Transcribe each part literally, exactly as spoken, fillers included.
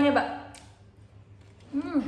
ꯅꯦꯕ꯫ ꯎꯝ꯫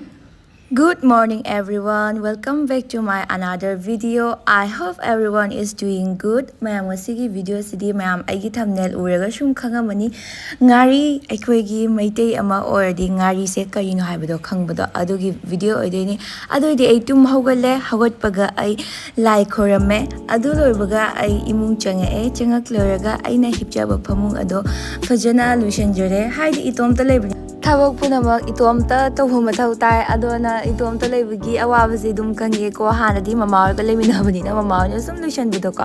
Good morning everyone, welcome back to my another video. I hope everyone is doing good. ꯃꯌꯥꯝ, ꯉꯁꯤꯒꯤ video ꯁꯤꯗꯤ ꯃꯌꯥꯝ ꯑꯩꯒꯤ thumbnail ꯎꯔꯒ ꯁꯨꯝ ꯈꯪꯉꯝꯃꯅꯤ, ꯉꯥꯔꯤ, ꯑꯩꯈꯣꯏꯒꯤ ꯃꯩꯇꯩ ꯑꯃ ꯑꯣꯏꯔꯗꯤ ꯉꯥꯔꯤꯁꯦ ꯀꯔꯤꯅꯣ ꯍꯥꯏꯕꯗꯣ ꯈꯪꯕꯗꯣ ꯑꯗꯨꯒꯤ video ꯑꯣꯏꯗꯣꯏꯅꯤ꯫ ꯑꯗꯨꯑꯣꯏꯗꯤ ꯑꯩ ꯇꯨꯝ ꯍꯧꯒꯠꯂꯦ, ꯍꯧꯒꯠꯄꯒ ꯑꯩ ꯂꯥꯏ ꯈꯣꯏꯔꯝꯃꯦ꯫ ꯑꯗꯨ ꯂꯣꯏꯕꯒ ꯑꯩ ꯏꯃꯨꯡ ꯆꯪꯉꯛꯑꯦ꯫ ꯆꯪꯉꯛ ꯂꯣꯏꯔꯒ ꯑꯩꯅ ꯍꯤꯞꯆꯕ ꯐꯃꯨꯡ ꯑꯗꯣ ꯐꯖꯅ ꯂꯣꯏꯁꯤꯟꯖꯔꯦ꯫ ꯍꯥꯏꯗꯤ ꯏꯇꯣꯝꯇ ꯂꯩꯕꯅꯤ꯫ ꯊꯕꯛ ꯄꯨꯝꯅꯃꯛ ꯏꯇꯣꯝꯇ ꯇꯧꯕ ꯃꯊꯧ ꯇꯥꯏ꯫ ꯑꯗꯨꯅ ꯏꯇꯣꯝꯇ ꯂꯩꯕꯒꯤ ꯑꯋꯥꯕꯁꯦ ꯑꯗꯨꯝ ꯈꯪꯉꯦꯀꯣ꯫ ꯍꯥꯟꯅꯗꯤ ꯃꯃꯥ ꯍꯣꯏꯒ ꯂꯩꯃꯤꯟꯅꯕꯅꯤꯅ ꯃꯃꯥ ꯍꯣꯏꯅ ꯁꯨꯝ ꯂꯣꯏꯁꯤꯟꯕꯗꯣꯀꯣ꯫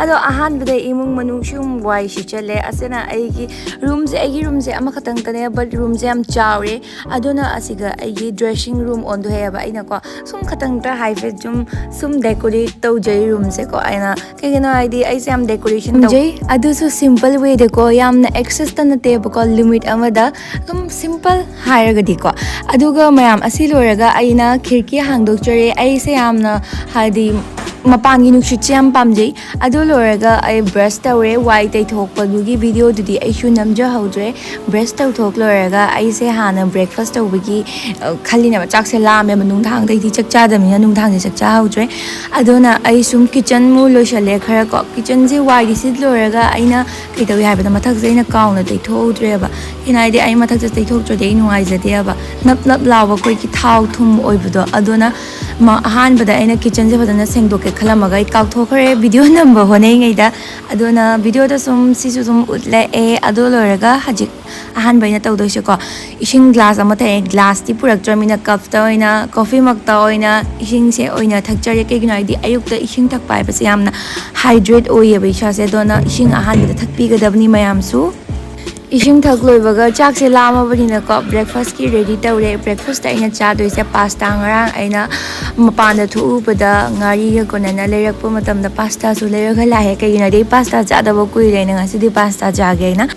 ꯑꯗꯣ ꯑꯍꯥꯟꯕꯗ ꯏꯃꯨꯡ ꯃꯅꯨꯡ ꯁꯨꯝ ꯋꯥꯏ ꯁꯤꯠꯆꯜꯂꯦ꯫ ꯑꯁꯤꯅ ꯑꯩꯒꯤ room ꯁꯦ, ꯑꯩꯒꯤ room ꯁꯦ ꯑꯃꯈꯛꯇꯪꯇꯅꯦ, but room ꯁꯦ ꯌꯥꯝ ꯆꯥꯎꯔꯦ꯫ ꯑꯗꯨꯅ ꯑꯁꯤꯒ ꯑꯩꯒꯤ dressing room ꯑꯣꯟꯗꯣꯛꯑꯦꯕ ꯑꯩꯅꯀꯣ꯫ ꯁꯨꯝ ꯈꯇꯪꯇ ꯍꯥꯏꯐꯦꯠ ꯁꯨꯝ, ꯁꯨꯝ decorate ꯇꯧꯖꯩ room ꯁꯦꯀꯣ꯫ ꯑꯩꯅ ꯀꯩꯒꯤꯅꯣ ꯍꯥꯏꯗꯤ ꯑꯩꯁꯦ ꯌꯥꯝ decoration ꯇꯧꯖꯩ, ꯑꯗꯨꯁꯨ simple way ꯗꯀꯣ, ꯌꯥꯝꯅ excess ꯇ ꯅꯠꯇꯦꯕꯀꯣ, limit ꯑꯃꯗ ꯑꯗꯨꯝ simple ꯍꯥꯏꯔꯒꯗꯤꯀꯣ꯫ ꯑꯗꯨꯒ ꯃꯌꯥꯝ, ꯑꯁꯤ ꯂꯣꯏꯔꯒ ꯑꯩꯅ ꯈꯤꯔꯀꯤ ꯍꯥꯡꯗꯣꯛꯆꯔꯦ꯫ ꯑꯩꯁꯦ ꯌꯥꯝꯅ ꯍꯥꯏꯗꯤ ꯃꯄꯥꯟꯒꯤ ꯅꯨꯡꯁꯤꯠꯁꯦ ꯌꯥꯝ ꯄꯥꯝꯖꯩ꯫ ꯑꯗꯨ ꯂꯣꯏꯔꯒ ꯑꯩ brush ꯇꯧꯔꯦ꯫ ꯋꯥꯏ ꯇꯩꯊꯣꯛꯄꯗꯨꯒꯤ video ꯗꯨꯗꯤ ꯑꯩꯁꯨ ꯅꯝꯖꯍꯧꯗ꯭ꯔꯦ꯫ Brush ꯇꯧꯊꯣꯛ ꯂꯣꯏꯔꯒ ꯑꯩꯁꯦ ꯍꯥꯟꯅ breakfast ꯇꯧꯕꯒꯤ, ꯑ, ꯈꯜꯂꯤꯅꯦꯕ꯫ ꯆꯥꯛꯁꯦ ꯂꯥꯝꯃꯦꯕ, ꯅꯨꯡꯗꯥꯡꯗꯩꯗꯤ ꯆꯥꯛ ꯆꯥꯗꯕꯅꯤꯅ ꯅꯨꯡꯗꯥꯡꯁꯦ ꯆꯥꯛ ꯆꯥꯍꯧꯗ꯭ꯔꯦ꯫ ꯑꯗꯨꯅ ꯑꯩ ꯁꯨꯝ kitchen ꯃꯨ ꯂꯣꯏꯁꯜꯂꯦ ꯈꯔ ꯀꯣ꯫ Kitchen ꯁꯦ ꯋꯥꯏꯗꯤ ꯁꯤꯠ ꯂꯣꯏꯔꯒ ꯑꯩꯅ ꯀꯩꯗꯧꯏ ꯍꯥꯏꯕꯗ ꯃꯊꯛꯁꯦ ꯑꯩꯅ ꯀꯥꯎꯅ ꯇꯩꯊꯣꯛꯍꯧꯗ꯭ꯔꯦꯕ꯫ ꯀꯩꯅꯣ ꯍꯥꯏꯗꯤ ꯑꯩ ꯃꯊꯛꯁꯦ ꯇꯩꯊꯣꯛꯇ꯭ꯔꯗꯤ ꯑꯩ ꯅꯨꯡꯉꯥꯏꯖꯗꯦꯕ꯫ ꯅꯞ ꯅꯞ ꯂꯥꯎꯕ ꯑꯩꯈꯣꯏꯒꯤ ꯊꯥꯎ ꯊꯨꯝ ꯑꯣꯏꯕꯗꯣ꯫ ꯑꯗꯨꯅ ꯃ-, ꯑꯍꯥꯟꯕꯗ ꯑꯩꯅ kitchen ꯁꯦ ꯐꯖꯅ ꯁꯦꯡꯗꯣꯛꯀꯦ ꯈꯜꯂꯝꯃꯒ ꯑꯩ ꯀꯥꯎꯊꯣꯛꯈ꯭ꯔꯦ video ꯅꯝꯕ ꯍꯣꯠꯅꯩꯉꯩꯗ꯫ ꯑꯗꯨꯅ video ꯗ ꯁꯨꯝ ꯁꯤꯁꯨ ꯁꯨꯝ ꯎꯠꯂꯛꯑꯦ꯫ ꯑꯗꯨ ꯂꯣꯏꯔꯒ ꯍꯧꯖꯤꯛ ꯑꯍꯥꯟꯕ ꯑꯩꯅ ꯇꯧꯗꯣꯏꯁꯦꯀꯣ, ꯏꯁꯤꯡ glass ꯑꯃ ꯊꯛꯑꯦ꯫ Glass ꯇꯤ ꯄꯨꯔꯛꯇ꯭ꯔꯃꯤꯅ cup ꯇ ꯑꯣꯏꯅ, coffee mug ꯇ ꯑꯣꯏꯅ ꯏꯁꯤꯡꯁꯦ ꯑꯣꯏꯅ ꯊꯛꯆꯔꯦ꯫ ꯀꯩꯒꯤꯅꯣ ꯍꯥꯏꯗꯤ ꯑꯌꯨꯛꯇ ꯏꯁꯤꯡ ꯊꯛꯄ ꯍꯥꯏꯕꯁꯦ ꯌꯥꯝꯅ hydrate ꯑꯣꯏꯌꯦꯕ ꯏꯁꯥꯁꯦ꯫ ꯑꯗꯨꯅ ꯏꯁꯤꯡ ꯑꯍꯥꯟꯕꯗ ꯊꯛꯄꯤꯒꯗꯕꯅꯤ ꯃꯌꯥꯝꯁꯨ꯫ ꯏꯁꯤꯡ ꯊꯛ ꯂꯣꯏꯕꯒ ꯆꯥꯛꯁꯦ ꯂꯥꯝꯃꯕꯅꯤꯅꯀꯣ, breakfast ꯀꯤ ready ꯇꯧꯔꯦ꯫ Breakfast ꯇ ꯑꯩꯅ ꯆꯥꯗꯣꯏꯁꯦ pasta꯫ ꯉꯔꯥꯡ ꯑꯩꯅ ꯃꯄꯥꯟꯗ ꯊꯣꯛꯎꯕꯗ ꯉꯥꯔꯤꯒ ꯀꯣꯟꯅꯅ ꯂꯩꯔꯛꯄ ꯃꯇꯝꯗ pasta ꯁꯨ ꯂꯩꯔꯒ ꯂꯥꯛꯑꯦ꯫ ꯀꯩꯒꯤꯅꯣ ꯍꯥꯏꯗꯤ pasta ꯆꯥꯗꯕ ꯀꯨꯏꯔꯦꯅ ꯉꯁꯤꯗꯤ pasta ꯆꯥꯒꯦ ꯍꯥꯏꯅ꯫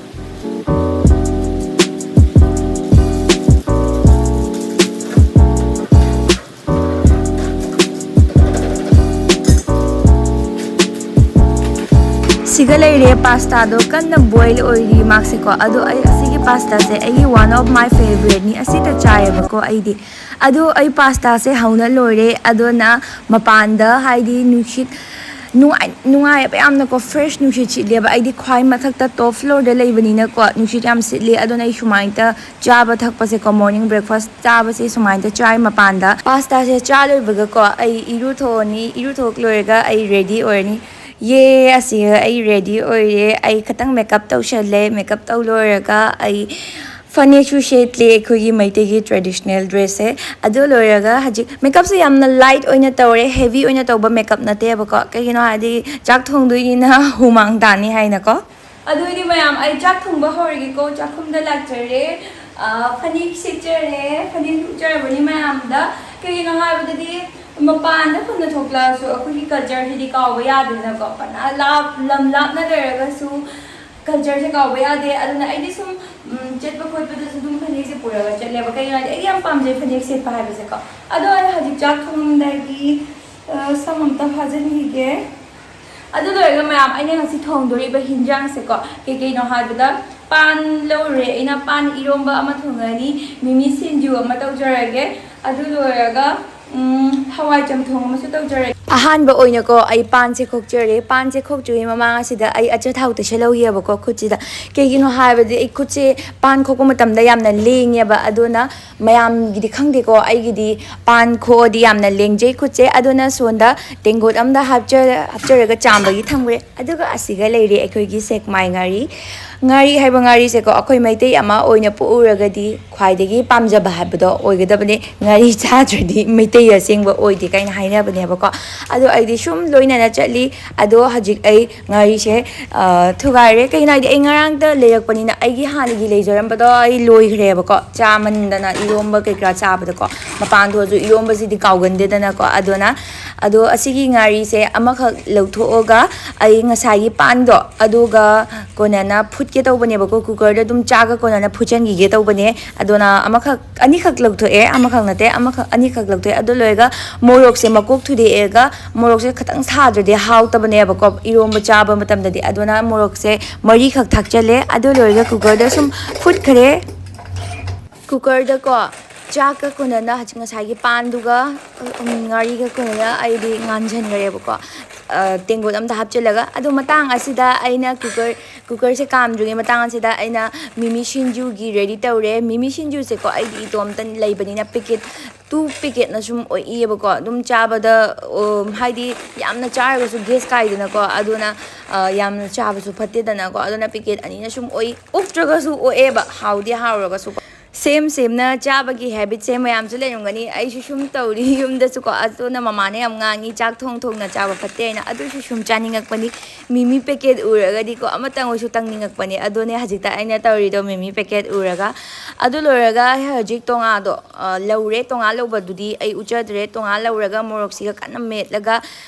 ꯁꯤ ꯁꯤꯒ ꯂꯩꯔꯦ, ꯄꯥꯁꯇꯥꯗꯣ ꯀꯟꯅ ꯕꯣꯏꯜ ꯑꯣꯏꯔꯤ ꯃꯥꯛꯁꯦꯀꯣ꯫ ꯑꯗꯣ ꯑꯩ ꯑꯁꯤꯒꯤ ꯄꯥꯁꯇꯥꯁꯦ ꯑꯩꯒꯤ one of my favouriteꯅꯤ, ꯑꯁꯤꯗ ꯆꯥꯏꯌꯦꯕꯀꯣ ꯑꯩꯗꯤ꯫ ꯑꯗꯣ ꯑꯩ ꯄꯥꯁꯇꯥꯁꯦ ꯍꯧꯅ ꯂꯣꯏꯔꯦ꯫ ꯑꯗꯨꯅ ꯃꯄꯥꯟꯗ ꯍꯥꯏꯗꯤ ꯅꯨꯡꯁꯤꯠ ꯅꯨꯡꯉꯥꯏ ꯅꯨꯡꯉꯥꯏꯌꯦꯕ ꯌꯥꯝꯅꯀꯣ, ꯐ꯭ꯔꯦꯁ ꯅꯨꯡꯁꯤꯠ ꯁꯤꯠꯂꯦꯕ꯫ ꯑꯩꯗꯤ ꯈ꯭ꯋꯥꯏ ꯃꯊꯛꯇ ꯇꯣꯞ ꯐ꯭ꯂꯣꯔꯗ ꯂꯩꯕꯅꯤꯅꯀꯣ, ꯅꯨꯡꯁꯤꯠ ꯌꯥꯝ ꯁꯤꯠꯂꯤ꯫ ꯑꯗꯨꯅ ꯑꯩ ꯁꯨꯃꯥꯏꯅ ꯆꯥꯕ ꯊꯛꯄꯁꯦꯀꯣ, ꯃꯣꯔꯅꯤꯡ ꯕ꯭ꯔꯦꯛꯐꯥꯁ ꯆꯥꯕꯁꯦ ꯁꯨꯃꯥꯏꯅ ꯆꯥꯏ꯫ ꯃꯄꯥꯟꯗ ꯄꯥꯁꯇꯥꯁꯦ ꯆꯥ ꯂꯣꯏꯕꯒꯀꯣ ꯑꯩ ꯏꯔꯨꯊꯣꯛꯑꯅꯤ꯫ ꯏꯔꯨꯊꯣꯛ ꯂꯣꯏꯔꯒ ꯑꯩ ꯔꯦꯗꯤ ꯑꯣꯏꯔꯅꯤ꯫ ꯌꯦ, ꯑꯁꯤꯒ ꯑꯩ ꯔꯦꯗꯤ ꯑꯣꯏꯔꯦ꯫ ꯑꯩ ꯈꯤꯇꯪ ꯃꯦꯀꯞ ꯇꯧꯁꯜꯂꯦ꯫ ꯃꯦꯀꯞ ꯇꯧ ꯂꯣꯏꯔꯒ ꯑꯩ ꯐꯅꯦꯛꯁꯨ ꯁꯦꯠꯂꯦ, ꯑꯩꯈꯣꯏꯒꯤ ꯃꯩꯇꯩꯒꯤ ꯇ꯭ꯔꯦꯗꯤꯁꯅꯦꯜ ꯗ꯭ꯔꯦꯁꯁꯦ꯫ ꯑꯗꯨ ꯂꯣꯏꯔꯒ ꯍꯧꯖꯤꯛ ꯃꯦꯀꯞꯁꯦ ꯌꯥꯝꯅ ꯂꯥꯏꯠ ꯑꯣꯏꯅ ꯇꯧꯔꯦ, ꯍꯦꯚꯤ ꯑꯣꯏꯅ ꯇꯧꯕ ꯃꯦꯀꯞ ꯅꯠꯇꯦꯕꯀꯣ꯫ ꯀꯩꯒꯤꯅꯣ ꯍꯥꯏꯗꯤ ꯆꯥꯛ ꯊꯣꯡꯗꯣꯏꯅꯤꯅ ꯍꯨꯃꯥꯡ ꯇꯥꯅꯤ ꯍꯥꯏꯅꯀꯣ꯫ ꯑꯗꯨ ꯑꯣꯏꯗꯤ ꯃꯌꯥꯝ, ꯑꯩ ꯆꯥꯛ ꯊꯣꯡꯕ ꯍꯧꯔꯒꯦꯀꯣ꯫ ꯆꯥꯛꯈꯨꯝꯗ ꯂꯥꯛꯆꯔꯦ꯫ ꯑ, ꯐꯅꯦꯛ ꯁꯦꯠꯆꯔꯦ꯫ ꯐꯅꯦꯛ ꯁꯦꯠꯆꯔꯕꯅꯤ ꯃꯌꯥꯝꯗ꯫ ꯀꯩꯒꯤꯅꯣ ꯍꯥꯏꯕꯗꯗꯤ ꯃꯄꯥꯟꯗ ꯐꯅ ꯊꯣꯛꯂꯛꯑꯁꯨ ꯑꯩꯈꯣꯏꯒꯤ ꯀꯜꯆꯔꯁꯤꯗꯤ ꯀꯥꯎꯕ ꯌꯥꯗꯦꯗꯅꯀꯣ꯫ ꯐꯅ ꯂꯥꯞ-, ꯂꯝ ꯂꯥꯞꯅ ꯂꯩꯔꯒꯁꯨ ꯀꯜꯆꯔꯁꯦ ꯀꯥꯎꯕ ꯌꯥꯗꯦ꯫ ꯑꯗꯨꯅ ꯑꯩꯗꯤ ꯁꯨꯝ, ꯎꯝ, ꯆꯠꯄ ꯈꯣꯠꯄꯗꯁꯨ ꯑꯗꯨꯝ ꯐꯅꯦꯛꯁꯦ ꯄꯨꯔꯒ ꯆꯠꯂꯦꯕ꯫ ꯀꯩꯒꯤꯅꯣ ꯍꯥꯏꯗꯤ ꯑꯩ ꯌꯥꯝ ꯄꯥꯝꯖꯩ ꯐꯅꯦꯛ ꯁꯦꯠꯄ ꯍꯥꯏꯕꯁꯦꯀꯣ꯫ ꯑꯗꯣ ꯑꯩ ꯍꯧꯖꯤꯛ ꯆꯥꯛ ꯊꯣꯡꯉꯝꯗꯥꯏꯒꯤ, ꯑ, ꯁꯝ ꯑꯝꯇ ꯐꯥꯖꯤꯟꯈꯤꯒꯦ꯫ ꯑꯗꯨ ꯂꯣꯏꯔꯒ ꯃꯌꯥꯝ, ꯑꯩꯅ ꯉꯁꯤ ꯊꯣꯡꯗꯣꯔꯤꯕ ꯍꯤꯟꯖꯥꯡꯁꯦꯀꯣ, ꯀꯩꯀꯩꯅꯣ ꯍꯥꯏꯕꯗ, ꯄꯥꯟ ꯂꯧꯔꯦ꯫ ꯑꯩꯅ ꯄꯥꯟ ꯏꯔꯣꯝꯕ ꯑꯃ ꯊꯣꯡꯉꯅꯤ, ꯃꯤꯃꯤ ꯁꯤꯡꯖꯨ ꯑꯃ ꯇꯧꯖꯔꯒꯦ꯫ ꯑꯗꯨ ꯂꯣꯏꯔꯒ, ꯎꯝ, ꯍꯋꯥꯏ ꯆꯝꯊꯣꯡ ꯑꯃꯁꯨ ꯇꯧꯖꯔꯒꯦ꯫ ꯑꯍꯥꯟꯕ ꯑꯣꯏꯅꯀꯣ, ꯑꯩ ꯄꯥꯟꯁꯦ ꯈꯣꯛꯆꯔꯦ꯫ ꯄꯥꯟꯁꯦ ꯈꯣꯛꯇ꯭ꯔꯤꯉꯩ ꯃꯃꯥꯡ ꯑꯁꯤꯗ ꯑꯩ ꯑꯆꯥꯊꯥꯎ ꯇꯩꯁꯜꯍꯧꯒꯦꯕꯀꯣ ꯈꯨꯠꯁꯤꯗ꯫ ꯀꯩꯒꯤꯅꯣ ꯍꯥꯏꯕꯗꯤ ꯑꯩ ꯈꯨꯠꯁꯦ ꯄꯥꯟ ꯈꯣꯛꯄ ꯃꯇꯝꯗ ꯌꯥꯝꯅ ꯂꯦꯡꯉꯦꯕ꯫ ꯑꯗꯨꯅ ꯃꯌꯥꯝꯒꯤꯗꯤ ꯈꯪꯗꯦꯀꯣ, ꯑꯩꯒꯤꯗꯤ ꯄꯥꯟ ꯈꯣꯛꯑꯗꯤ ꯌꯥꯝꯅ ꯂꯦꯡꯖꯩ ꯈꯨꯠꯁꯦ꯫ ꯑꯗꯨꯅ ꯁꯣꯟꯗ ꯇꯦꯡꯒꯣꯠ ꯑꯃꯗ ꯍꯥꯞꯆ-, ꯍꯥꯞꯆꯔꯒ ꯆꯥꯝꯕꯒꯤ ꯊꯝꯈ꯭ꯔꯦ꯫ ꯑꯗꯨꯒ ꯑꯁꯤꯒ ꯂꯩꯔꯦ ꯑꯩꯈꯣꯏꯒꯤ ꯁꯦꯛꯃꯥꯏ ꯉꯥꯔꯤ꯫ ꯉꯥꯔꯤ ꯍꯥꯏꯕ ꯉꯥꯔꯤꯁꯦꯀꯣ, ꯑꯩꯈꯣꯏ ꯃꯩꯇꯩ ꯑꯃ ꯑꯣꯏꯅ ꯄꯣꯛꯎꯔꯒꯗꯤ ꯈ꯭ꯋꯥꯏꯗꯒꯤ ꯄꯥꯝꯖꯕ ꯍꯥꯏꯕꯗꯣ ꯑꯣꯏꯒꯗꯕꯅꯦ꯫ ꯉꯥꯔꯤ ꯆꯥꯗ꯭ꯔꯗꯤ ꯃꯩꯇꯩ ꯑꯁꯦꯡꯕ ꯑꯣꯏꯗꯦ ꯀꯥꯏꯅ ꯍꯥꯏꯅꯕꯅꯦꯕꯀꯣ꯫ ꯑꯗꯣ ꯑꯩꯗꯤ ꯁꯨꯝ ꯂꯣꯏꯅꯅ ꯆꯠꯂꯤ꯫ ꯑꯗꯣ ꯍꯧꯖꯤꯛ ꯑꯩ ꯉꯥꯔꯤꯁꯦ, ꯑ, ꯊꯨꯒꯥꯏꯔꯦ꯫ ꯀꯩꯒꯤꯅꯣ ꯍꯥꯏꯗꯤ ꯑꯩ ꯉꯔꯥꯡꯗ ꯂꯩꯔꯛꯄꯅꯤꯅ ꯑꯩꯒꯤ ꯍꯥꯟꯅꯒꯤ ꯂꯩꯖꯔꯝꯕꯗꯣ ꯑꯩ ꯂꯣꯏꯈ꯭ꯔꯦꯕꯀꯣ꯫ ꯆꯥꯃꯟꯗꯅ ꯏꯔꯣꯝꯕ ꯀꯩꯀꯥ ꯆꯥꯕꯗꯀꯣ꯫ ꯃꯄꯥꯟ ꯊꯣꯛꯑꯁꯨ ꯏꯔꯣꯝꯕꯁꯤꯗꯤ ꯀꯥꯎꯒꯟꯗꯦꯗꯅꯀꯣ꯫ ꯑꯗꯨꯅ, ꯑꯗꯣ ꯑꯁꯤꯒꯤ ꯉꯥꯔꯤꯁꯦ ꯑꯃꯈꯛ ꯂꯧꯊꯣꯛꯑꯒ ꯑꯩ ꯉꯁꯥꯏꯒꯤ ꯄꯥꯟꯗꯣ ꯑꯗꯨꯒ ꯀꯣꯟꯅꯅ ꯐꯨꯠ-, ꯇꯧꯕꯅꯦꯕꯀꯣ, ꯀꯨꯀꯔꯗ ꯑꯗꯨꯝ ꯆꯥꯒ ꯀꯣꯟꯅꯅ ꯐꯨꯠꯆꯟꯈꯤꯒꯦ ꯇꯧꯕꯅꯦ꯫ ꯑꯗꯨꯅ ꯑꯃꯈꯛ, ꯑꯅꯤꯈꯛ ꯂꯧꯊꯣꯛꯑꯦ, ꯑꯃꯈꯛ ꯅꯠꯇꯦ, ꯑꯃꯈꯛ, ꯑꯅꯤꯈꯛ ꯂꯧꯊꯣꯛꯑꯦ꯫ ꯑꯗꯨ ꯂꯣꯏꯔꯒ ꯃꯣꯔꯣꯛꯁꯦ ꯃꯀꯣꯛ ꯊꯨꯗꯦꯛꯑꯒ ꯃꯣꯔꯣꯛꯁꯦ ꯈꯤꯇꯪ ꯁꯥꯗ꯭ꯔꯗꯤ ꯍꯥꯎꯇꯕꯅꯦꯕꯀꯣ ꯏꯔꯣꯝꯕ ꯆꯥꯕ ꯃꯇꯝꯗꯗꯤ꯫ ꯑꯗꯨꯅ ꯃꯣꯔꯣꯛꯁꯦ ꯃꯔꯤꯈꯛ ꯊꯥꯛꯆꯜꯂꯦ꯫ ꯑꯗꯨ ꯂꯣꯏꯔꯒ ꯀꯨꯀꯔꯗ ꯁꯨꯝ ꯐꯨꯠꯈ꯭ꯔꯦ꯫ ꯀꯨꯀꯔꯗꯀꯣ ꯆꯥꯛꯀ ꯀꯣꯟꯅꯅ ꯍꯧꯖꯤꯛ ꯉꯁꯥꯏꯒꯤ ꯄꯥꯟꯗꯨꯒ, ꯎꯝ, ꯉꯥꯔꯤꯒ ꯀꯣꯟꯅꯅ ꯑꯩꯗꯤ ꯉꯥꯟꯁꯤꯟꯈ꯭ꯔꯦꯕꯀꯣ, ꯑ, ꯇꯦꯡꯀꯣꯠ ꯑꯝꯗ ꯍꯥꯞꯆꯤꯜꯂꯒ꯫ ꯑꯗꯣ ꯃꯇꯥꯡ ꯑꯁꯤꯗ ꯑꯩꯅ ꯀꯨꯀꯔ, ꯀꯨꯀꯔꯁꯦ ꯀꯥꯝꯗ꯭ꯔꯤꯉꯩ ꯃꯇꯥꯡ ꯑꯁꯤꯗ ꯑꯩꯅ ꯃꯤꯃꯤ ꯁꯤꯡꯖꯨꯒꯤ ꯔꯦꯗꯤ ꯇꯧꯔꯦ꯫ ꯃꯤꯃꯤ ꯁꯤꯡꯖꯨꯁꯦꯀꯣ ꯑꯩꯗꯤ ꯏꯇꯣꯝꯇ ꯂꯩꯕꯅꯤꯅ ꯄꯦꯀꯦꯠ, ꯇꯨ ꯄꯦꯀꯦꯠꯅ ꯁꯨꯝ ꯑꯣꯏꯏꯌꯦꯕꯀꯣ꯫ ꯑꯗꯨꯝ ꯆꯥꯕꯗ, ꯑꯣ, ꯍꯥꯏꯗꯤ ꯌꯥꯝꯅ ꯆꯥꯔꯒꯁꯨ ꯒꯦꯁ ꯀꯥꯏꯗꯅꯀꯣ꯫ ꯑꯗꯨꯅ, ꯑ, ꯌꯥꯝꯅ ꯆꯥꯕꯁꯨ ꯐꯠꯇꯦꯗꯅꯀꯣ꯫ ꯑꯗꯨꯅ ꯄꯦꯀꯦꯠ ꯑꯅꯤꯅ ꯁꯨꯝ ꯑꯣꯏ, ꯑꯣꯛꯇ꯭ꯔꯒꯁꯨ ꯑꯣꯛꯑꯦꯕ, ꯍꯥꯎꯗꯤ ꯍꯥꯎꯔꯒꯁꯨꯀꯣ꯫ ꯁꯦꯝ ꯁꯦꯝꯅ ꯆꯥꯕꯒꯤ ꯍꯦꯕꯤꯠꯁꯦ ꯃꯌꯥꯝꯁꯨ ꯂꯩꯔꯝꯒꯅꯤ꯫ ꯑꯩꯁꯨ ꯁꯨꯝ ꯇꯧꯔꯤ ꯌꯨꯝꯗꯁꯨꯀꯣ꯫ ꯑꯗꯨꯅ ꯃꯃꯥꯅ ꯌꯥꯝ ꯉꯥꯡꯉꯤ, "ꯆꯥꯛ ꯊꯣꯡ ꯊꯣꯡꯅ ꯆꯥꯕ ꯐꯠꯇꯦ" ꯍꯥꯏꯅ꯫ ꯑꯗꯨꯁꯨ ꯁꯨꯝ ꯆꯥꯅꯤꯡꯉꯛꯄꯅꯤ꯫ ꯃꯤꯃꯤ ꯄꯦꯀꯦꯠ ꯎꯔꯒꯗꯤꯀꯣ ꯑꯃꯇꯪ ꯑꯣꯏꯁꯨ ꯇꯪꯅꯤꯡꯉꯛꯄꯅꯦ꯫ ꯑꯗꯨꯅꯦ ꯍꯧꯖꯤꯛꯇ ꯑꯩꯅ ꯇꯧꯔꯤꯗꯣ, ꯃꯤꯃꯤ ꯄꯦꯀꯦꯠ ꯎꯔꯒ꯫ ꯑꯗꯨ ꯂꯣꯏꯔꯒ ꯍꯧꯖꯤꯛ ꯇꯣꯉꯥꯗꯣ, ꯑ, ꯂꯧꯔꯦ꯫ ꯇꯣꯉꯥ ꯂꯧꯕꯗꯨꯗꯤ ꯑꯩ ꯎꯠꯆꯗ꯭ꯔꯦ꯫ ꯇꯣꯉꯥ ꯂꯧꯔꯒ ꯃꯣꯔꯣꯛꯁꯤꯒ ꯀꯟꯅ ꯃꯦꯠꯂꯒ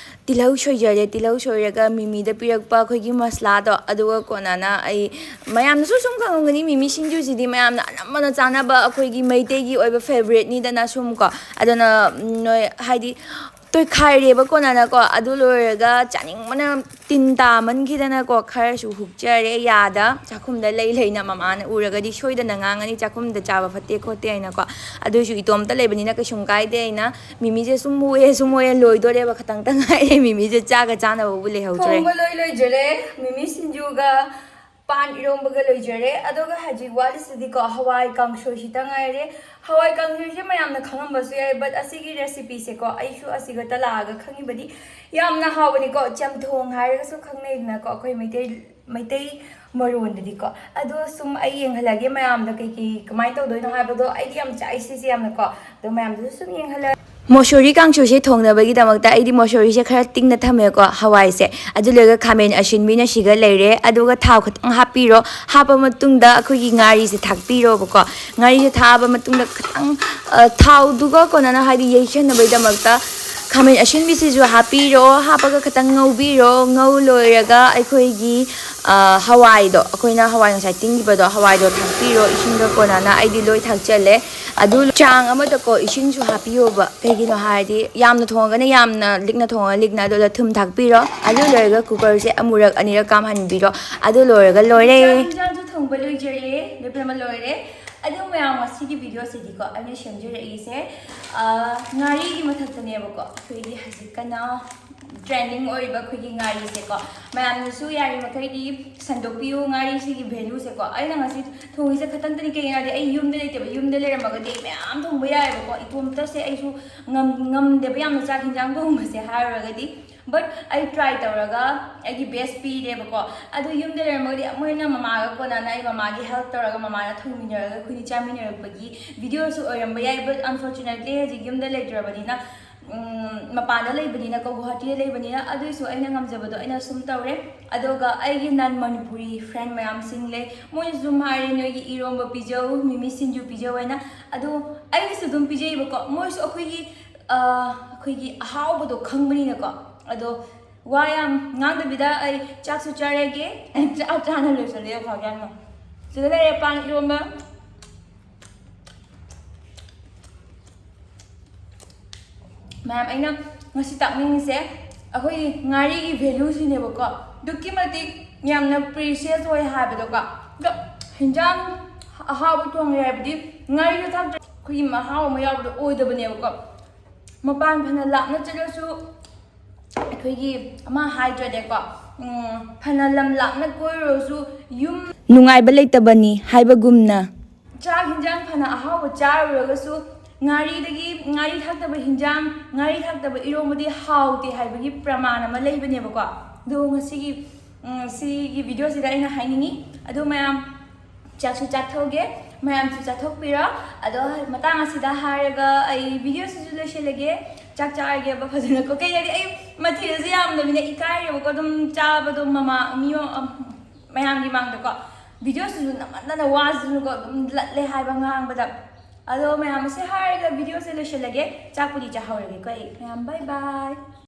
ꯇꯤꯜꯍꯧ ꯁꯣꯏꯖꯔꯦ꯫ ꯇꯤꯜꯍꯧ ꯁꯣꯏꯔꯒ ꯃꯤꯃꯤꯗ ꯄꯤꯔꯛꯄ ꯑꯩꯈꯣꯏꯒꯤ ꯃꯁꯂꯥꯗꯣ, ꯑꯗꯨꯒ ꯀꯣꯟꯅꯅ ꯑꯩ, ꯃꯌꯥꯝꯅꯁꯨ ꯁꯨꯝ ꯈꯪꯉꯝꯒꯅꯤ, ꯃꯤꯃꯤ ꯁꯤꯡꯖꯨꯁꯤꯗꯤ ꯃꯌꯥꯝꯅ ꯑꯅꯝꯕꯅ ꯆꯥꯅꯕ ꯑꯩꯈꯣꯏꯒꯤ ꯃꯩꯇꯩꯒꯤ ꯑꯣꯏꯕ ꯐꯦꯕꯔꯦꯠꯅꯤꯗꯅ ꯁꯨꯝ ꯀꯣ꯫ ꯑꯗꯨꯅ ꯅꯣꯏ ꯍꯥꯏꯗꯤ ꯇꯣꯏꯈꯥꯏꯔꯦꯕ ꯀꯣꯟꯅꯅꯀꯣ꯫ ꯑꯗꯨ ꯂꯣꯏꯔꯒ ꯆꯥꯅꯤꯡꯕꯅ ꯇꯤꯟ ꯇꯥꯃꯟꯈꯤꯗꯅꯀꯣ, ꯈꯔꯁꯨ ꯍꯨꯛꯆꯔꯦ ꯌꯥꯗ꯫ ꯆꯥꯛꯈꯨꯝꯗ ꯂꯩ ꯂꯩꯅ ꯃꯃꯥꯅ ꯎꯔꯒꯗꯤ ꯁꯣꯏꯗꯅ ꯉꯥꯡꯉꯅꯤ, "ꯆꯥꯛꯈꯨꯝꯗ ꯆꯥꯕ ꯐꯠꯇꯦ ꯈꯣꯠꯇꯦ" ꯍꯥꯏꯅꯀꯣ꯫ ꯑꯗꯨꯏꯁꯨ ꯏꯇꯣꯝꯇ ꯂꯩꯕꯅꯤꯅ ꯀꯩꯁꯨꯝ ꯀꯥꯏꯗꯦ꯫ ꯑꯩꯅ ꯃꯤꯃꯤꯁꯦ ꯁꯨꯝ ꯃꯨꯑꯦ, ꯁꯨꯝ ꯃꯨꯑꯦ, ꯂꯣꯏꯗꯣꯔꯦꯕ, ꯈꯇꯪꯇ ꯉꯥꯏꯔꯦ꯫ ꯃꯤꯃꯤꯁꯦ ꯆꯥꯒ ꯆꯥꯅꯕꯕꯨ ꯂꯩꯍꯧꯗ꯭ꯔꯦ꯫ ꯊꯣꯡꯕ ꯂꯣꯏ ꯂꯣꯏꯖꯔꯦ꯫ ꯃꯤꯃꯤ ꯁꯤꯡꯖꯨꯒ ꯄꯥꯟ ꯏꯔꯣꯝꯕꯒ ꯂꯣꯏꯖꯔꯦ꯫ ꯑꯗꯨꯒ ꯍꯧꯖꯤꯛ ꯋꯥꯠꯂꯤꯁꯤꯗꯤꯀꯣ, ꯍꯋꯥꯏ ꯀꯥꯡꯁꯣꯏꯁꯤꯇ ꯉꯥꯏꯔꯦ꯫ ꯍꯋꯥꯏ ꯀꯥꯡꯁꯣꯏꯁꯦ ꯃꯌꯥꯝꯅ ꯈꯪꯉꯝꯕꯁꯨ ꯌꯥꯏ, but ꯑꯁꯤꯒꯤ recipeꯁꯦꯀꯣ, ꯑꯩꯁꯨ ꯑꯁꯤꯒ ꯇꯂꯥꯛꯑꯒ ꯈꯪꯉꯤꯕꯅꯤ꯫ ꯌꯥꯝꯅ ꯍꯥꯎꯕꯅꯤꯀꯣ, ꯆꯝꯊꯣꯡ ꯍꯥꯏꯔꯒꯁꯨ ꯈꯪꯅꯩꯗꯅꯀꯣ ꯑꯩꯈꯣꯏ ꯃꯩꯇꯩ, ꯃꯩꯇꯩ ꯃꯔꯣꯟꯗꯗꯤꯀꯣ꯫ ꯑꯗꯣ ꯁꯨꯝ ꯑꯩ ꯌꯦꯡꯍꯜꯂꯒꯦ ꯃꯌꯥꯝꯗ ꯀꯩꯀꯩ ꯀꯃꯥꯏꯅ ꯇꯧꯗꯣꯏꯅꯣ ꯍꯥꯏꯕꯗꯣ꯫ ꯑꯩꯗꯤ ꯌꯥꯝ ꯆꯥꯏ ꯁꯤꯁꯦ ꯌꯥꯝꯅꯀꯣ꯫ ꯑꯗꯣ ꯃꯌꯥꯝꯗꯁꯨ ꯁꯨꯝ ꯌꯦꯡꯍꯜꯂꯒꯦ꯫ ꯃꯣꯁꯣꯔꯤ ꯀꯥꯡꯁꯨꯁꯦ ꯊꯣꯡꯅꯕꯒꯤꯗꯃꯛꯇ ꯑꯩꯗꯤ ꯃꯣꯁꯣꯔꯤꯁꯦ ꯈꯔ ꯇꯤꯡꯅ ꯊꯝꯃꯦꯀꯣ, ꯍꯋꯥꯏꯁꯦ꯫ ꯑꯗꯨ ꯂꯣꯏꯔꯒ ꯈꯥꯃꯦꯟ ꯑꯁꯤꯟꯕꯤꯅ ꯁꯤꯒ ꯂꯩꯔꯦ꯫ ꯑꯗꯨꯒ ꯊꯥꯎ ꯈꯤꯇꯪ ꯍꯥꯞꯄꯤꯔꯣ꯫ ꯍꯥꯞꯄ ꯃꯇꯨꯡꯗ ꯑꯩꯈꯣꯏꯒꯤ ꯉꯥꯔꯤꯁꯦ ꯊꯥꯛꯄꯤꯔꯣꯕꯀꯣ꯫ ꯉꯥꯔꯤꯁꯦ ꯊꯥꯛꯑꯕ ꯃꯇꯨꯡꯗ ꯈꯤꯇꯪ, ꯑ, ꯊꯥꯎꯗꯨꯒ ꯀꯣꯟꯅꯅ ꯍꯥꯏꯗꯤ ꯌꯩꯁꯟꯅꯕꯒꯤꯗꯃꯛꯇ ꯈꯥꯃꯦꯟ ꯑꯁꯤꯟꯕꯤꯁꯤꯁꯨ ꯍꯥꯞꯄꯤꯔꯣ꯫ ꯍꯥꯞꯄꯒ ꯈꯤꯇꯪ ꯉꯧꯕꯤꯔꯣ꯫ ꯉꯧ ꯂꯣꯏꯔꯒ ꯑꯩꯈꯣꯏꯒꯤ, ꯍꯋꯥꯏꯗꯣ, ꯑꯩꯈꯣꯏꯅ ꯍꯋꯥꯏ ꯉꯁꯥꯏ ꯇꯤꯡꯈꯤꯕꯗꯣ, ꯍꯋꯥꯏꯗꯣ ꯊꯥꯛꯄꯤꯔꯣ ꯏꯁꯤꯡꯒ ꯀꯣꯟꯅꯅ꯫ ꯑꯩꯗꯤ ꯂꯣꯏ ꯊꯥꯛꯆꯜꯂꯦ꯫ ꯑꯗꯨ ꯆꯥꯡ ꯑꯃꯗꯀꯣ ꯏꯁꯤꯡꯁꯨ ꯍꯥꯞꯄꯤꯌꯣꯕ꯫ ꯀꯩꯒꯤꯅꯣ ꯍꯥꯏꯔꯗꯤ ꯌꯥꯝꯅ ꯊꯣꯡꯉꯒꯅ ꯌꯥꯝꯅ, ꯂꯤꯛꯅ ꯊꯣꯡꯉꯒ ꯂꯤꯛꯅ꯫ ꯑꯗꯨꯗ ꯊꯨꯝ ꯊꯥꯛꯄꯤꯔꯣ꯫ ꯑꯗꯨ ꯂꯣꯏꯔꯒ ꯀꯨꯀꯔꯁꯦ ꯑꯃꯨꯔꯛ ꯑꯅꯤꯔꯛ ꯀꯥꯝꯍꯟꯕꯤꯔꯣ꯫ ꯑꯗꯨ ꯂꯣꯏꯔꯒ ꯂꯣꯏꯔꯦ꯫ ꯆꯥꯛ ꯌꯦꯟꯁꯥꯡꯁꯨ ꯊꯣꯡꯕ ꯂꯣꯏꯖꯔꯦ, ꯂꯣꯏꯕ ꯑꯃ ꯂꯣꯏꯔꯦ꯫ ꯑꯗꯨ ꯃꯌꯥꯝ, ꯉꯁꯤꯒꯤ ꯚꯤꯗꯤꯑꯣꯁꯤꯗꯤꯀꯣ ꯑꯩꯅ ꯁꯦꯝꯖꯔꯛꯏꯁꯦ, ꯑ, ꯉꯥꯔꯤꯒꯤ ꯃꯊꯛꯇꯅꯦꯕꯀꯣ꯫ ꯑꯩꯈꯣꯏꯒꯤ ꯍꯧꯖꯤꯛ ꯀꯟꯅ ꯇ꯭ꯔꯦꯟꯗꯤꯡ ꯑꯣꯏꯔꯤꯕ ꯑꯩꯈꯣꯏꯒꯤ ꯉꯥꯔꯤꯁꯦꯀꯣ, ꯃꯌꯥꯝꯅꯁꯨ ꯌꯥꯔꯤ ꯃꯈꯩꯗꯤ ꯁꯟꯗꯣꯛꯄꯤꯌꯨ ꯉꯥꯔꯤꯁꯤꯒꯤ ꯚꯦꯂꯨꯁꯦꯀꯣ꯫ ꯑꯩꯅ ꯉꯁꯤ ꯊꯣꯡꯉꯤꯁꯦ ꯈꯇꯪꯇꯅꯤ꯫ ꯀꯩꯒꯤꯅꯣ ꯍꯥꯏꯔꯗꯤ ꯑꯩ ꯌꯨꯝꯗ ꯂꯩꯇꯦꯕ꯫ ꯌꯨꯝꯗ ꯂꯩꯔꯝꯃꯒꯗꯤ ꯑꯩ ꯃꯌꯥꯝ ꯊꯣꯡꯕ ꯌꯥꯏꯑꯕꯀꯣ꯫ ꯏꯇꯣꯝꯇꯁꯦ ꯑꯩꯁꯨ ꯉꯝ-, ꯉꯝꯗꯦꯕ ꯌꯥꯝꯅ ꯆꯥꯛ ꯍꯤꯟꯖꯥꯡ ꯊꯣꯡꯕꯁꯦ ꯍꯥꯏꯔꯨꯔꯒꯗꯤ꯫ But ꯑꯩ ꯇ꯭ꯔꯥꯏ ꯇꯧꯔꯒ ꯑꯩꯒꯤ ꯕꯦꯁ ꯄꯤꯔꯦꯕꯀꯣ꯫ ꯑꯗꯨ ꯌꯨꯝꯗ ꯂꯩꯔꯝꯃꯒꯗꯤ ꯑꯃꯨꯛ ꯍꯦꯟꯅ ꯃꯃꯥꯒ ꯀꯣꯟꯅꯅ ꯑꯩ ꯃꯃꯥꯒꯤ ꯍꯦꯜꯞ ꯇꯧꯔꯒ ꯃꯃꯥꯅ ꯊꯣꯡꯃꯤꯟꯅꯔꯒ ꯑꯩꯈꯣꯏꯅꯤ ꯆꯥꯃꯤꯟꯅꯔꯛꯄꯒꯤ ꯚꯤꯗꯤꯑꯣꯁꯨ ꯑꯣꯏꯔꯝꯕ ꯌꯥꯏ꯫ But unfortunately ꯍꯧꯖꯤꯛ ꯌꯨꯝꯗ ꯂꯩꯇ꯭ꯔꯕꯅꯤꯅ, ꯎꯝ, ꯃꯄꯥꯟꯗ ꯂꯩꯕꯅꯤꯅꯀꯣ, ꯒꯨꯍꯥꯇꯤꯗ ꯂꯩꯕꯅꯤꯅ, ꯑꯗꯨꯏꯁꯨ ꯑꯩꯅ ꯉꯝꯖꯕꯗꯣ ꯑꯩꯅ ꯁꯨꯝ ꯇꯧꯔꯦ꯫ ꯑꯗꯨꯒ ꯑꯩꯒꯤ ꯅꯟ ꯃꯅꯤꯄꯨꯔꯤ ꯐ꯭ꯔꯦꯟ ꯃꯌꯥꯝꯁꯤꯡ ꯂꯩ, ꯃꯣꯏꯅꯁꯨ ꯑꯗꯨꯝ ꯍꯥꯏꯔꯦ, "ꯅꯣꯏꯒꯤ ꯏꯔꯣꯝꯕ ꯄꯤꯖꯧ, ꯃꯤꯃꯤ ꯁꯤꯡꯖꯨ ꯄꯤꯖꯧ" ꯍꯥꯏꯅ꯫ ꯑꯗꯣ ꯑꯩꯒꯤꯁꯨ ꯑꯗꯨꯝ ꯄꯤꯖꯩꯕꯀꯣ꯫ ꯃꯣꯏꯁꯨ ꯑꯩꯈꯣꯏꯒꯤ, ꯑ, ꯑꯩꯈꯣꯏꯒꯤ ꯑꯍꯥꯎꯕꯗꯣ ꯈꯪꯕꯅꯤꯅꯀꯣ꯫ ꯑꯗꯣ ꯋꯥ ꯌꯥꯝ ꯉꯥꯡꯗꯕꯤꯗ ꯑꯩ ꯆꯥꯛꯁꯨ ꯆꯥꯔꯒꯦ꯫ ꯑꯩ ꯆꯥꯛ ꯆꯥꯅ ꯂꯣꯏꯁꯤꯜꯂꯦ ꯐꯥꯎꯒꯦ ꯌꯥꯝꯅ꯫ ꯁꯤꯗ ꯂꯩꯔꯦ ꯄꯥꯟ ꯏꯔꯣꯝꯕ꯫ ꯃꯌꯥꯝ, ꯑꯩꯅ ꯉꯁꯤ ꯇꯥꯛꯅꯤꯡꯉꯤꯁꯦ ꯑꯩꯈꯣꯏꯒꯤ ꯉꯥꯔꯤꯒꯤ ꯚꯦꯂꯨꯁꯤꯅꯦꯕꯀꯣ꯫ ꯑꯗꯨꯛꯀꯤ ꯃꯇꯤꯛ ꯌꯥꯝꯅ ꯄ꯭ꯔꯤꯁꯤꯌꯁ ꯑꯣꯏ ꯍꯥꯏꯕꯗꯣꯀꯣ꯫ ꯑꯗꯣ ꯍꯤꯟꯖꯥꯡ ꯑꯍꯥꯎꯕ ꯊꯣꯡꯉꯦ ꯍꯥꯏꯕꯗꯤ ꯉꯥꯔꯤꯗꯣ ꯊꯥꯛꯇ꯭ꯔꯗꯤ ꯑꯩꯈꯣꯏꯒꯤ ꯃꯍꯥꯎ ꯑꯃ ꯌꯥꯎꯕꯗꯣ ꯑꯣꯏꯗꯕꯅꯦꯕꯀꯣ꯫ ꯃꯄꯥꯟ ꯐꯅ ꯂꯥꯞꯅ ꯆꯠꯂꯁꯨ, ꯑꯩꯈꯣꯏꯒꯤ ꯑꯃ ꯍꯥꯏꯗ꯭ꯔꯅꯦꯀꯣ, ꯎꯝ, ꯐꯅ ꯂꯝ ꯂꯥꯞꯅ ꯀꯣꯏꯔꯨꯔꯁꯨ ꯌꯨꯝ ꯅꯨꯡꯉꯥꯏꯕ ꯂꯩꯇꯕꯅꯤ ꯍꯥꯏꯕꯒꯨꯝꯅ꯫ ꯆꯥꯛ ꯍꯤꯟꯖꯥꯡ ꯐꯅ ꯑꯍꯥꯎꯕ ꯆꯥꯔꯨꯔꯒꯁꯨ ꯉꯥꯔꯤꯗꯒꯤ, ꯉꯥꯔꯤ ꯊꯥꯛꯇꯕ ꯍꯤꯟꯖꯥꯡ, ꯉꯥꯔꯤ ꯊꯥꯛꯇꯕ ꯏꯔꯣꯝꯕꯗꯤ ꯍꯥꯎꯇꯦ ꯍꯥꯏꯕꯒꯤ ꯄ꯭ꯔꯃꯥꯟ ꯑꯃ ꯂꯩꯕꯅꯦꯕꯀꯣ꯫ ꯑꯗꯣ ꯉꯁꯤꯒꯤ, ꯎꯝ, ꯁꯤꯒꯤ ꯚꯤꯗꯤꯑꯣꯁꯤꯗ ꯑꯩꯅ ꯍꯥꯏꯅꯤꯡꯉꯤ꯫ ꯑꯗꯣ ꯃꯌꯥꯝ, ꯆꯥꯛꯁꯨ ꯆꯥꯊꯣꯛꯑꯒꯦ, ꯃꯌꯥꯝꯁꯨ ꯆꯥꯊꯣꯛꯄꯤꯔꯣ꯫ ꯑꯗꯣ ꯃꯇꯥꯡ ꯑꯁꯤꯗ ꯍꯥꯏꯔꯒ ꯑꯩ ꯚꯤꯗꯤꯑꯣꯁꯤꯁꯨ ꯂꯣꯏꯁꯤꯜꯂꯒꯦ꯫ ꯆꯥꯛ ꯆꯥꯔꯒꯦꯕ ꯐꯖꯅꯀꯣ꯫ ꯀꯩ ꯍꯥꯏꯗꯤ ꯑꯩ ꯃꯊꯦꯜꯁꯦ ꯌꯥꯝꯗꯕꯅꯤꯅ ꯏꯀꯥꯏꯔꯦꯕꯀꯣ꯫ ꯑꯗꯨꯝ ꯆꯥꯕꯗꯣ ꯃꯃꯥ-, ꯃꯤꯌꯣ-, ꯑꯝ, ꯃꯌꯥꯝꯒꯤ ꯃꯥꯡꯗꯀꯣ꯫ ꯚꯤꯗꯤꯑꯣꯁꯤꯁꯨ ꯅꯝꯃꯟꯗꯅ ꯋꯥꯁꯤꯁꯨꯀꯣ ꯑꯗꯨꯝ ꯂꯠꯂꯦ ꯍꯥꯏꯕ ꯉꯥꯡꯕꯗ꯫ ꯑꯗꯣ ꯃꯌꯥꯝ ꯑꯁꯤ ꯍꯥꯏꯔꯒ ꯚꯤꯗꯤꯑꯣꯁꯦ ꯂꯣꯏꯁꯤꯜꯂꯒꯦ꯫ ꯆꯥꯛꯄꯨꯗꯤ ꯆꯥꯍꯧꯔꯒꯦꯀꯣ ꯑꯩ꯫ ꯃꯌꯥꯝ bye bye꯫